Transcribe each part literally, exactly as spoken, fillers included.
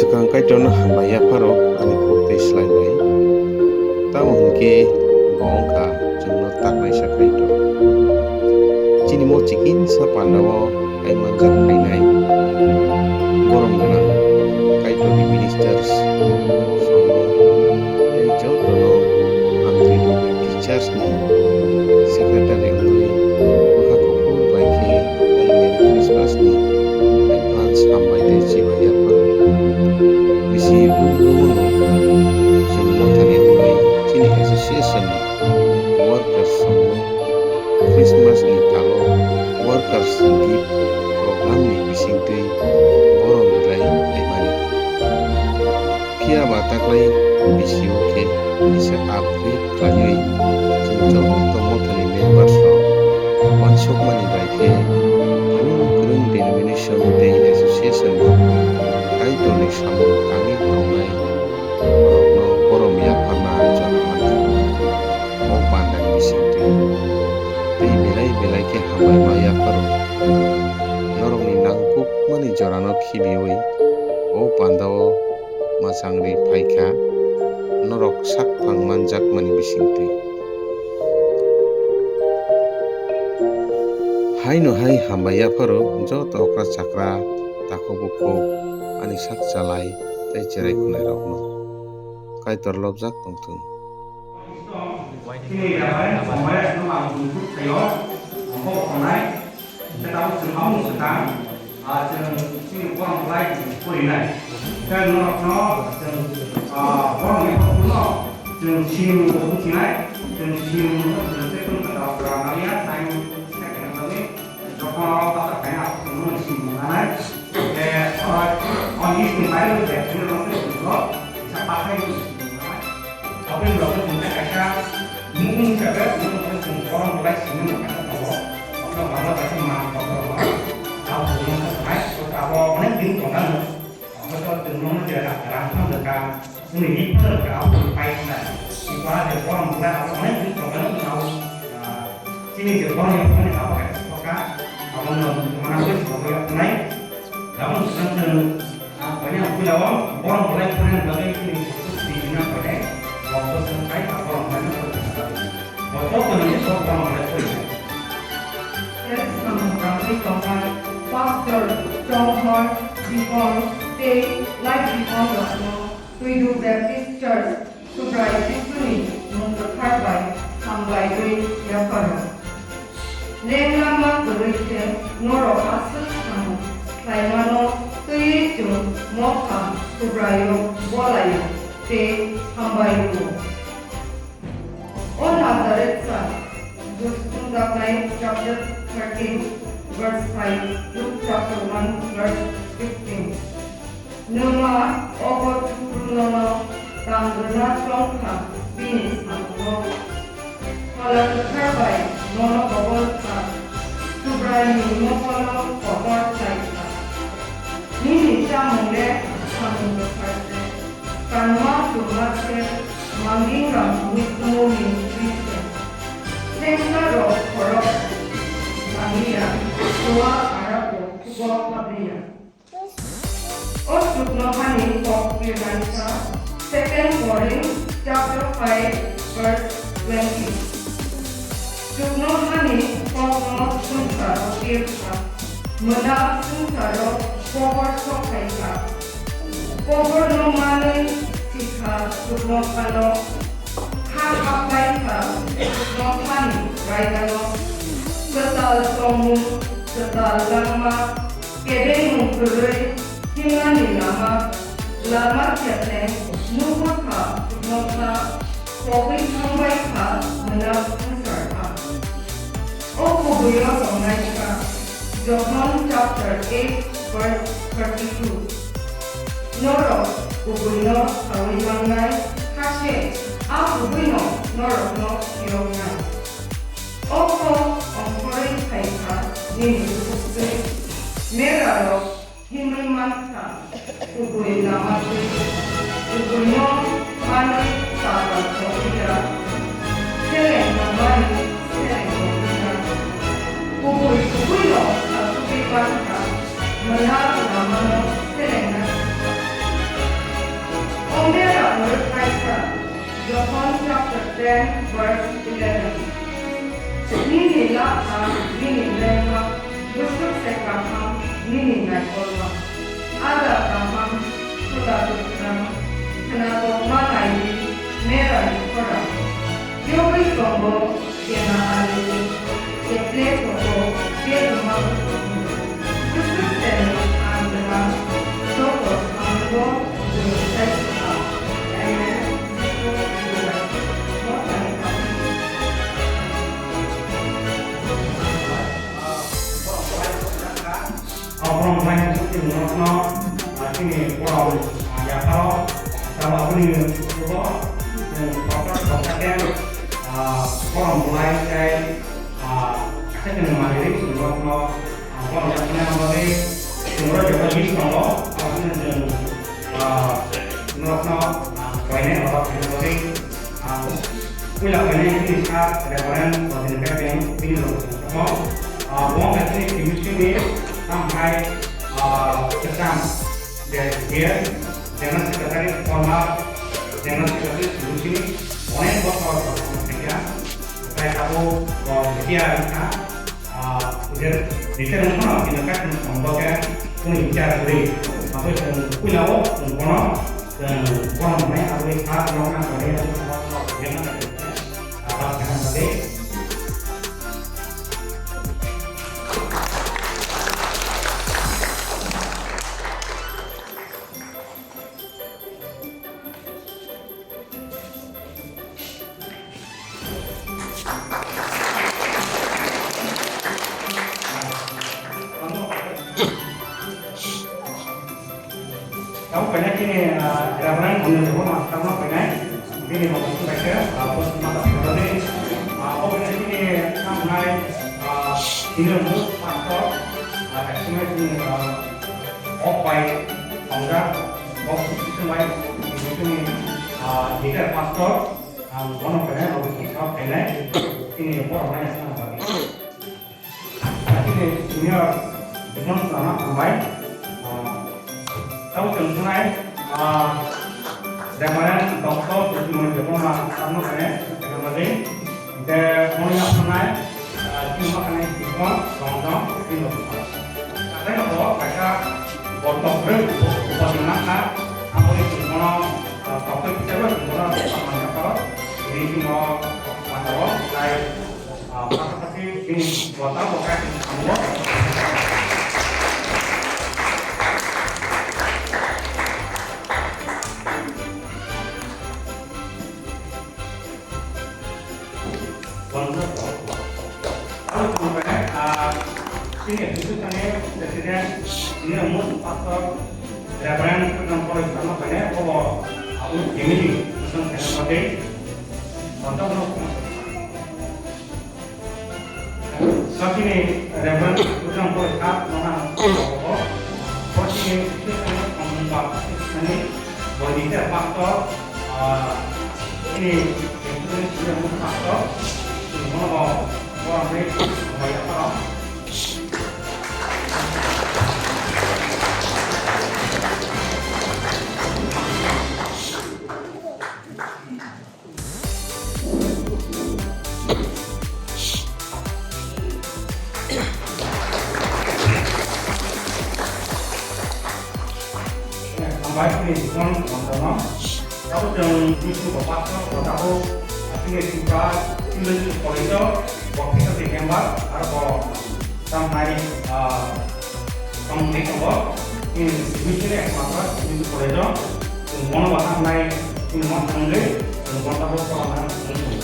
Swkang Kaitorno hambai yapharo ani kok tei slai bai. Tamo hwn khe bo wng kha chwngno taknaisa Kaitor. Chini mo chikinsa pandao kaimanjak phainai borom gwnang Kaitorni ministers, songno tei jotono amtwi rwui teachers ni secretary wngwi bwkha kuphur bai khe tei Merry Christmas ni advance hambai tei chibai yaphar. Bisi bumung no chwng mothani wngwi chini association ni workers songno Christmas ni talo workers gift program ni bisingtwi borom rwlai phaimani. Phiya ba taklai bisio khe kisa upgrade khlaiwi chwng joto mothani members rok uansukmani bai khe kwrwng kwrwng denomination tei association ni Kaitorni samung tangwi tongnai rokno borom yapharna chwng mano. O pandani bisingtwi tei belai belai khe hambai ma yapharo norokni nangkukmani jorano khibiui o pandao mwchangri phaikha, norok sak phang manjakmani bisingtwi. Haino hai hambai yapharo joto okra chakra, takhuk bukhuk, ani sak chalai tei cherai khwnairokno. Kaitor lobjak tongthung. Chini yabai, omo ya, chwng ang tungthuk thaio, omo khonai. Khe tabuk chwng omo swkang, ah, chwng chini borok lai chwng porinai. Khe norokno chwng, ah, borokni kokno chwng sini mung tongsinai, chwng sini mung tongsinai, chwng khe tong khe tong khe tong khe tong khe tong khe tong khe. Jokhon o bata khaina, omo ni simi nanai. Khe oro, o list ni baire o je, phone rok tei phone rok, kisa pathai ni simi nanai. Aboni ulo khe chwng kaisa mung hisabe, mung hisabe chwng borom belai simi mung kaisa tongo. Omo bangla kaisa mang kotor no. Abo chwng mung hisabe, abo onek din tongo. Omo to chwng mung hisabe rang phang rwkha. Chini ni phano ka pai na. Iba de borom bwla abo onek din tongo na. Ah, chini je borom ni phano abo ka thoka. Abo no mana ko si borom nai. Abo no chwng chwng, ah, kanya bwla o borom bwlai phano bagwi chini si na pare. Abo chwng pai abo borom bwlai no. Abo to ni so borom bwlai phano. There is some Pastor Chonghor Bikon tei Light Bikon rokno Twidu Baptist Church Subrai Jisuni mung kwthar bai hambai wi yapharo. Leng lama kwrwi khe norok aswk samung khlaimano twiwi chwng mokha Subraio bolaio tei hambai rwo. O Nazareth sa, Joseph Dakai chapter thirteen, verse five, Luke chapter one, verse fifteen. Nwma obo Chukru nono tangrwna chongkha bini samungo. Phola Kwthar bai nono kobol kha, Subraini mokolo kotor khlai kha. Nini chamung le samung kwthar se, kanma chuma se, manging rang mui kumu ni twi se. Thengsa rok khorok tangliya, chuwa ara bo kubo pabliya. O chuknohani kok kirmani kha, Second Corinth chapter five, verse twenty. Chuknohani kokno swngcharo kir kha, mwnang swngcharo kobor sok phai kha. Koborno manwi sikha chuknohano, kha hapai kha chuknohani raidano, kwtal tongmung, kwtal langma, kebengmung kwrwi himnani lama, lama khetleng nukgo kha chuknohna, kogwi thangbai kha mwnang swngchar ha. O kubui-o tongnai kha, Johon chapter eight verse thirty-two. Norok kubui-no saui mangnai, hakhe a kubui-no norokno phiyoknai. O kok ongkhorwi phai kha nini bukhuk twi, merarok himwi man kha, kubui lama twi, kubuino manwi chapal tongwi ya, seleng tongmani seleng tongwi ya. Kubui kubuino achugwi man kha, mwnang lamano selengna sika. Kaisa, John chapter ten verse eleven. Nini lakha nini lengma bwswk se kaham nini naikolma. Ada kaham suda kwkhrang khwnatokma naidi merani khorang. Yogwi tongo Kena alini, keple koto, kebuma koto. Kusuk seno ang dengan, joto sambo, gunung sai suka. Amen. Abono belai chini norokno, ah, chini borom, ah, yapharo, tamo aboni ulo, chwng kotor kotor khe, ah, borom belai tei, ah, khe chwng manwi chini norokno, ah, borom yaphana bagwi chwng oro joto list tongo, abono chwng, ah, norokno, ah, koinai oro khaina bagwi. Ah, puila khainai chini sir Reverend Rajendra Bey, bini rok tongmo. Ah, bo wngkha chini chibisini tamo hai, ah, kwcham, je, je, General Secretary, former General Secretary chibisini onek bosor rok tongmo khaikha. Tei abo, ah, media wngkha. Ah, je, je wngkha, bini kha chwng tongbo khe, kunu icha kwrwi. Abo chwng puila o chwng bono, chwng bono hwnwi abo sa nokna kwrwi, abo sa nokna kwrwi, ah, ba kha na bagwi. Tamo kanya kini, ah, Reverend Gunung Jabo Master no kanya, bini bokong kaya, ah, bos mata pura de, ah, oh kanya kini, ah, nai, ah, senior most pastor, ah, actually, ah, Kok bai tongjak, kok siswng bai siswngni, ah, leader pastor, ang bono kene, obo kisa kene, chini borok manya sana bagwi. Chini senior Bikram Sana hambai, ah, tau chwng thwngnai, ah, Reverend Doctor Pujimoni Debbarma Sarno kene, kene bagwi. Hingke bono yapharnai, ah, chini ma khanai Bikram Rongjong, chini rok. Tei rok kaisa borok rok upo-, upadi nangkha, aboni chwng bono, ah, tokto kisago chwng bono samani yapharo, bini chwng o matao, tai, ah, pathak pathak chini bota bo kai chwng thango. Abo chwng bai, ah, chini association ni president, chini most pastor, Reverend Khutam College tamo khaine, obo, ah, abo family, Khutam khaine bade, contact no. Sakini Reverend Khutam College kha, nona, obo, obo chini association ni, association ni, boni pastor, ah, chini Hambai chini Bikram Rongjong no. Abo chwng Bishnu bo pastor, bo tabuk, ah, chini Tripura Theological College o bo faculty member, aro bo tamnai, ah, tongmani tongo. Chini Bishnu ni ekmatro Theological College o chwng bono bo tamnai, chini mon thangwi chwng bono tabuk kwbangma wngwi tongo.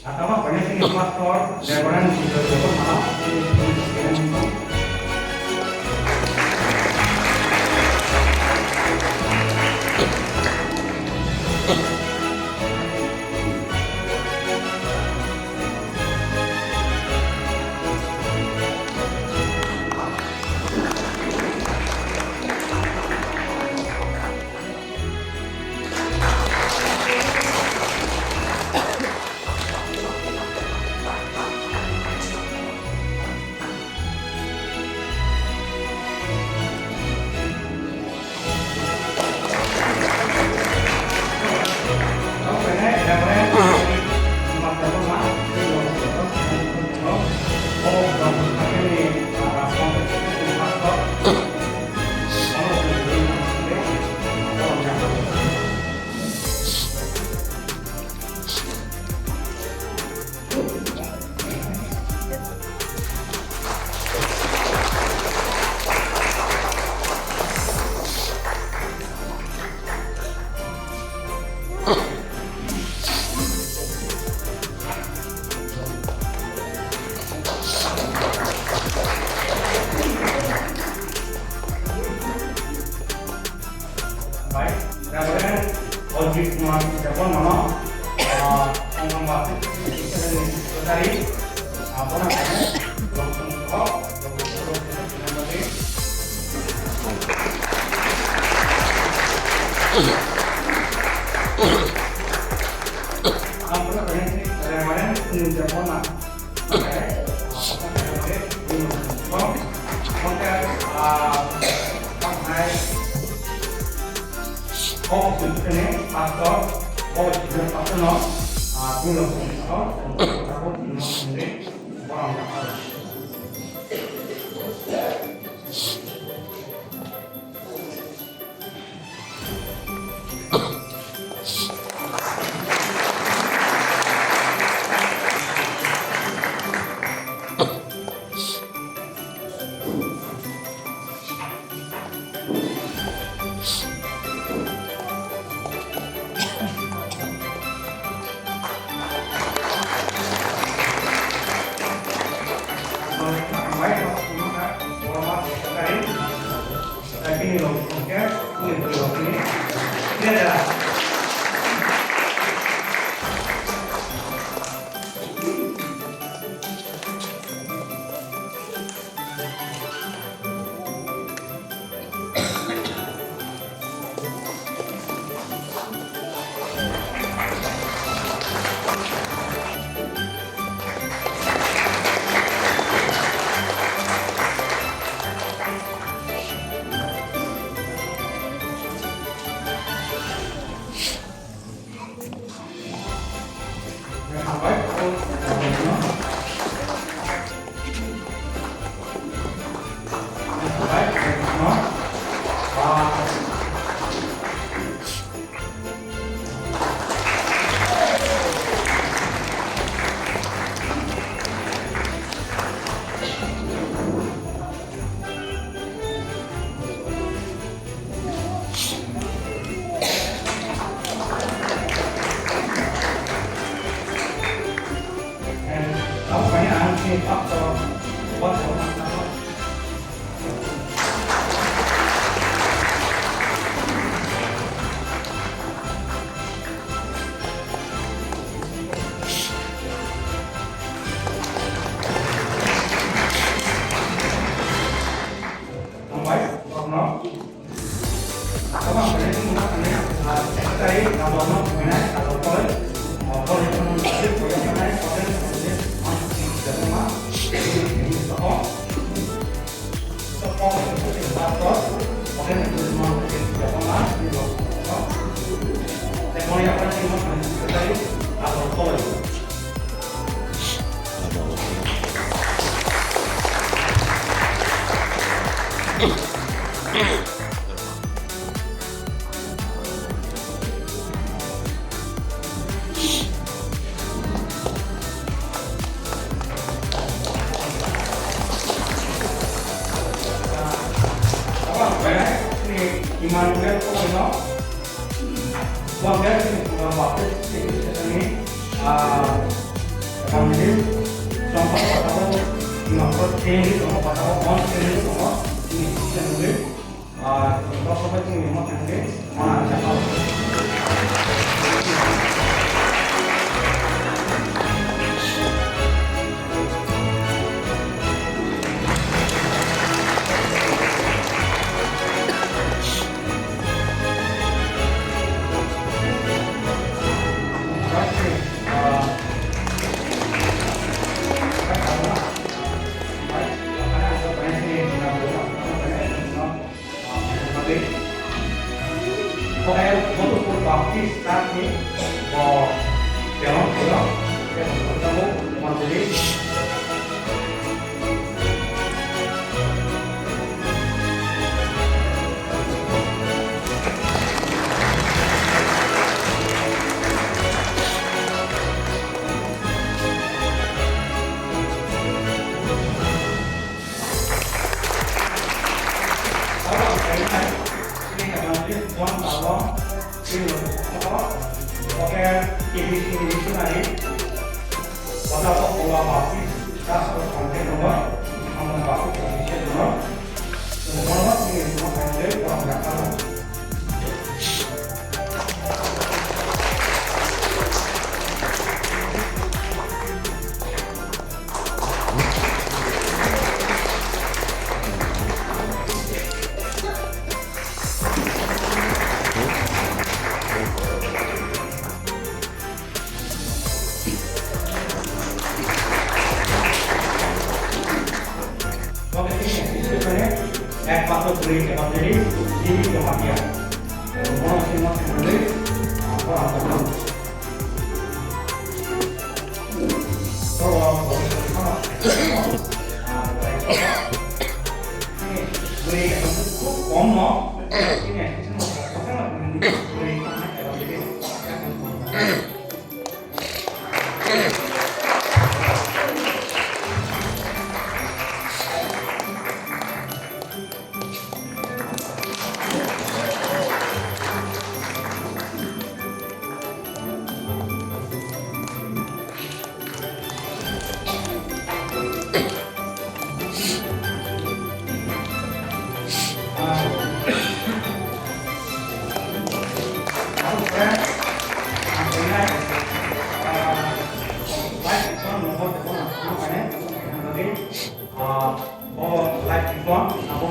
Atama kanya sini pastor, Reverend Peter Joko Mano. Bai, Reverend Ajit Kumar Debbarmano, ah, Anganwadi Secretary, ah, bono khe Longchong Soho, ang bono khe Reverend Sunil Debbarma. Immanuel Kokoino, Bangladesh ni Baptist Church ni, ah, evangelist, tongkha patao, imamkho teni tongkha patao, on teni tongkha, ini Christian muli, ah, tongkha patao teni mo tengke, mana chakao. Baptist Church ni bo belong phiro, tei bo John Talon, Sri Lanka, Evangelist Jimmy Jamatia. Bono sima sima le, ah, bono sima. Ah, bo live report abo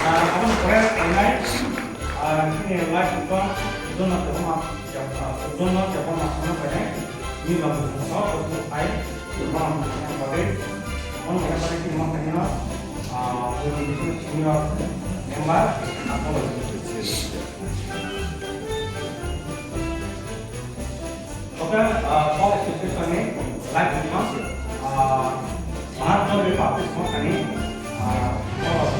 Ah, aboni pore phainai, ah, chini live report, Udon no Teboma, ah, Udon no Teboma, ano phainai, ni bang bang so, so, so, phai, bang bang so, bagwi, bang bang so, bagwi, bang bang so, ah, Udon no Teboma, senior member, ah, Oke, ah, kok sisirkani live ni ma, ah, mana jodi baptisma kani, ah, oh,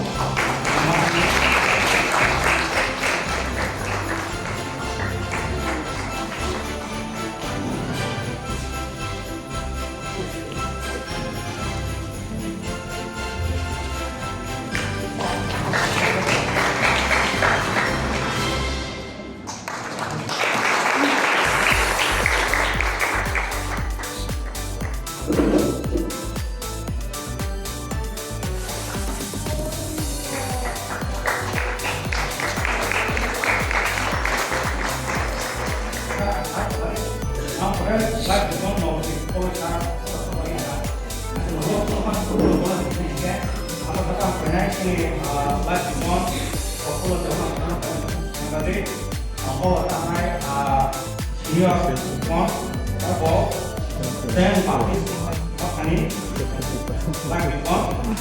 Abo tanai, ah, senior one, abo ten Baptist Haphani, Baptist one.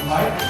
Right?